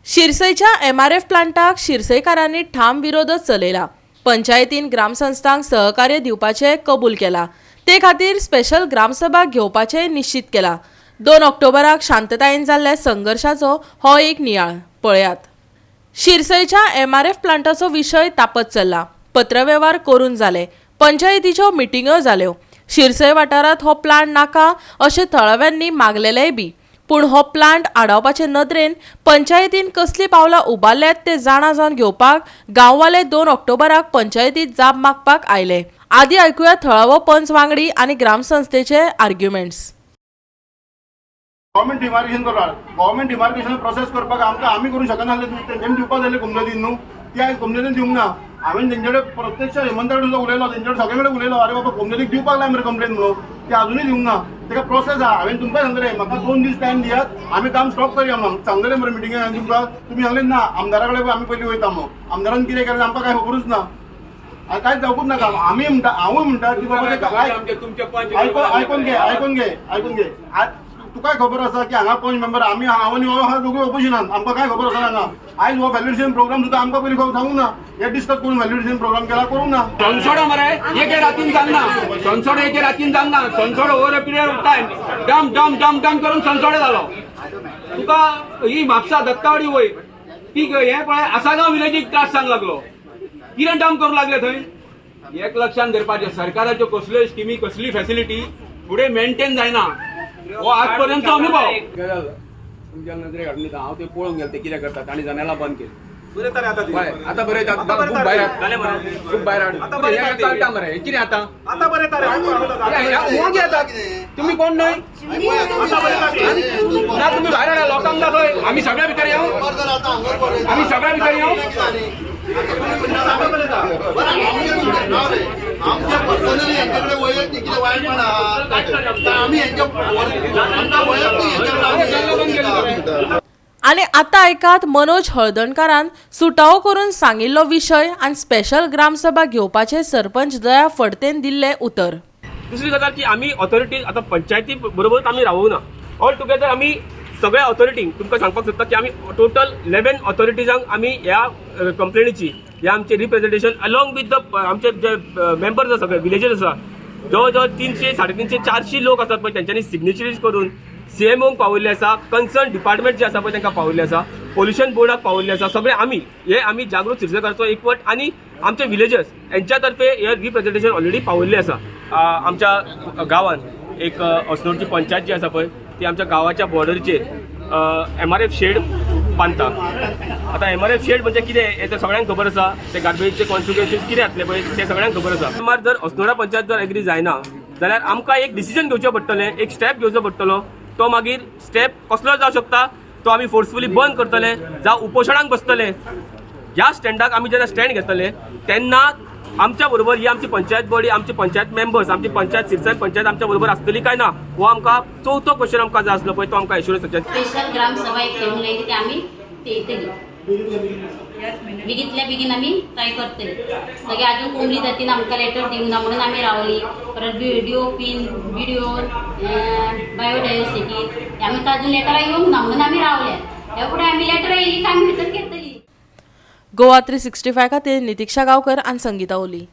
शिरसयच्या MRF प्लांटाक शिरसयकारांनी ठाम विरोधच चलयला. पंचायतीन ग्रामसंस्थांक सहकार्य दिवपाचें कबूल केलां. ते खातीर स्पेशल ग्रामसभा घेवपाचें निश्चीत केलां. 2 ऑक्टोबराक शांततायेन जाल्ल्या संघर्शाचो हो एक नियाळ पळयात. शिरसयच्या एमआरएफ प्लांटाचो विशय तापत चल्ला. पत्रवेव्हार करून जाले, पंचायतीच्यो मिटिंग्यो जाल्यो. शिरसय वाठारांत हो प्लांट नाका अशें थळाव्यांनी मागलेलेय बी पूण हो प्लांट आडावपाचे नदरेन पंचायतीन कसलीं पावलां उबारल्यात तें जाणा जावन घेवपाक गांववाले 2 ऑक्टोबराक पंचायतीत जाप मागपाक आयले. आदी आयकुया थळावो पंच वांगडी आनी ग्रामसंस्थेचे आर्ग्युमेंट्स. गव्हर्मेंट डिमार्केशन करपाक, गव्हर्मेंट डिमार्केशन प्रोसेस करपाक आमकां आमी करूंक शकना जाल्यार तेंच्यांनी दिवपाक जाय कोमजातीन न्हू. ती आयज कोमजातीन दिवंक ना. हांवें तेंचे कडेन प्रत्यक्ष हेमंता कडेन सुद्दां उलयलो, तेंचे कडेन सगळे कडेन उलयलो. अरे बाबा, कोमजातीक दिवपाक लाय मरे कंप्लेन म्हणून. ती अजुनूय दिवंक ना. तेका प्रोसेस आहा. हांवें तुमकां सांगलें, म्हाका 2 दीस टायम दियात, आमी काम स्टॉप करया म्हणून सांगलें मरे मिटिंगेक तुमकां. तुमी सांगलें ना, आमदारा कडेन आमी पयलीं वयता म्हणून. आमदारान कितें केलें आमकां कांय खबरूच ना. आनी कांयच जावकूच नाका. आमी म्हणटा, हांवूय म्हणटा की बाबा ते आमचे तुमचे पंच आयकून घे, आयकून घे, आयकून घे. आज तुकाय खबर आसा की हांगा पंच मेंबर आमी, हांव आनी हो आहा दोगूय ऑपोजिशनान. आमकां काय खबर आसा हांगा? आयज हो व्हॅलिडेशन प्रोग्राम सुद्दां आमकां पयलीं खबर सांगूंक ना. हे डिस्कस करून व्हॅलिडेशन प्रोग्राम केला, करूंक ना. सोनसोडो मरे एके रातीन जालना. सोनसोडो एके रातीन जालना. Sonsodo over a period of time dump dump dump dump करून सोनसोडो जालो. तुका ही म्हापसा दत्तावाडी वय ती हे पळय, आसागांव विलेजीक त्रास जावंक लागलो. कितें डंप करूंक लागले थंय? एक लक्षात धरपाचें, सरकाराच्यो कसल्योय स्किमी, कसली फॅसिलिटी फुडें मेंटेन जायना. हो आजपर्यंतचो अनुभव. गजाल तुमच्या नजरेक हाडून दिता. हांव ते पळोवंक गेलो, ते कितें करता. तांणी जनेलां बंद केली. हय, आता बरें, खूब भायर, खूब भायर. हे चलता मरे. हे कितें आतां? आता बरें तारे. कोण घेतात तुम्ही? कोण न्हय ना. तुम्ही भायर हाडा, लोकांक दाखय. आमी सगळ्या भितर येवं, आमी सगळ्या भितर येवं. आमच्या पर्सनली यांच्याकडे वैयक्तिक कितें वायटपण आहा तर आमी हेंच्या, आमकां वैयक्तीक हेंच्याकडे आमी आनी आतां आयकात मनोज हळदणकारान सुटावो करून सांगिल्लो विशय आनी स्पेशल ग्रामसभा घेवपाचें सरपंच दया फडतेन दिल्लें उतर. दुसरी गजाल की आमी ऑथॉरिटीज आतां पंचायती बरोबरूच आमी रावना. ऑल टुगेदर आमी सगळ्या ऑथॉरिटींक तुमकां सांगपाक सोदता की आमी टोटल 11 ऑथॉरिटीजांक आमी ह्या कंप्लेनीची, ह्या आमचे रिप्रेझेंटेशन अलॉंग विथ the आमचे जे मेंबर्स आसा, सगळे विलेजर्स आसा, जवळ जवळ 300, 350, 400 लोक आसात पळय, तेंच्यांनी सिग्नेचरीज करून सीएमओक पावयल्ले आसा. कन्सर्न डिपार्टमेंट जे आसा पळय, तांकां पावयल्ले आसा. पोल्युशन बोर्डाक पावयल्ले आसा. सगळे आमी हे आमी जागृत शिरसयकाराचो एकवट आनी आमचे विलेजर्स यांच्या तर्फे हे रिप्रेझेंटेशन ऑलरेडी पावयल्ले आसा. आमच्या गांवान एक अस्नोडची पंचायत जी आसा पळय, ती आमच्या गांवाच्या बॉर्डरीचेर एमआरएफ शेड बांदता. आतां एमआरएफ शेड म्हणजे कितें हें तर सगळ्यांक खबर आसा. ते गार्बेजचे कॉन्सिक्वन्सीस कितें जातले पळय, ते सगळ्यांक खबर आसा. सुमार जर अस्नोडा पंचायत जर एग्री जायना जाल्यार आमकां एक डिसिजन घेवचें पडटलें, एक स्टेप घेवचो पडटलो. तो मागीर स्टेप कसलो जावं शकता, तो आमी फोर्सफुली बंद करतले जावं उपोशणाक बसतले. ह्या स्टँडाक आमी जेन्ना स्टँड घेतले तेन्ना आमच्या बरोबर ही आमची पंचायत बॉडी, आमची पंचायत मेंबर्स, आमची पंचायत, सिरसाय पंचायत आमच्या बरोबर आसतली काय ना, हो आमकां चवथो क्वेश्चन आमकां जाय आसलो पळय, तो आमकां एश्युरन्स. स्पेशल ग्रामसभा एक घेवन येयली ती आमी ते येतली. बेगीतल्या बेगीन आमी ट्राय करतली सगळे. अजून कोंबली जातीन आमकां लेटर दिवना म्हणून आमी रावली. परत डीओपीन, बीडीओ, बायोडायवर्सिटी आमकां अजून लेटरां येवंक ना म्हणून आमी रावल्या. ह्या फुडें आमी लेटरां येयली काय आमी भितर घेतली. गोवा 365 खातीर नितिक्षा गांवकर आनी संगीता ओली.